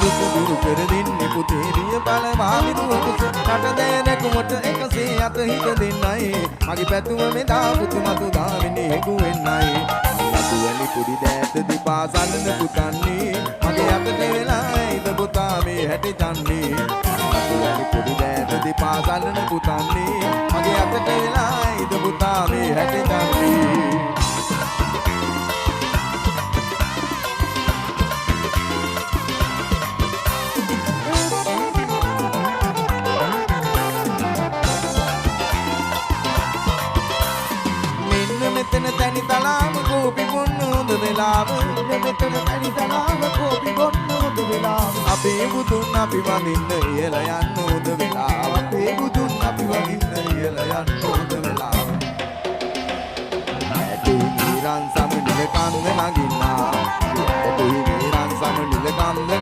දුක දුරු කර දෙන්නේ පුතේ බිය බලවා විදුව කුස රට දෑනකුමට එකසේ අත හිත දෙන්නයි මගේ පැතුම මෙදා පුතු මතු දාමිනේ හෙගු වෙන්නයි රතු වැලි පොඩි දෑත දෙපා සලන පුතන්නේ මගේ අතට වෙලා ඇයිද පුතා මේ හැටි චන්නේ රතු වැලි පොඩි දෑත දෙපා සලන පුතන්නේ මගේ අතට වෙලා ඇයිද පුතා මේ හැටි චන්නේ. මෙන්න මෙතන තනි තලාව කෝපි බොන්න හොඳ වෙලාව. මෙන්න මෙතන තනි තලාව කෝපි බොන්න හොඳ වෙලාව. අපේ බුදුන් අපි වඳින්න ඉහළ යන්න හොඳ වෙලාව. අපේ බුදුන් අපි වඳින්න ඉහළ යන්න හොඳ වෙලාව. ඇටි මීරන් සම නිල කන්ද නගින්නා. ඇටි මීරන් සම නිල කන්ද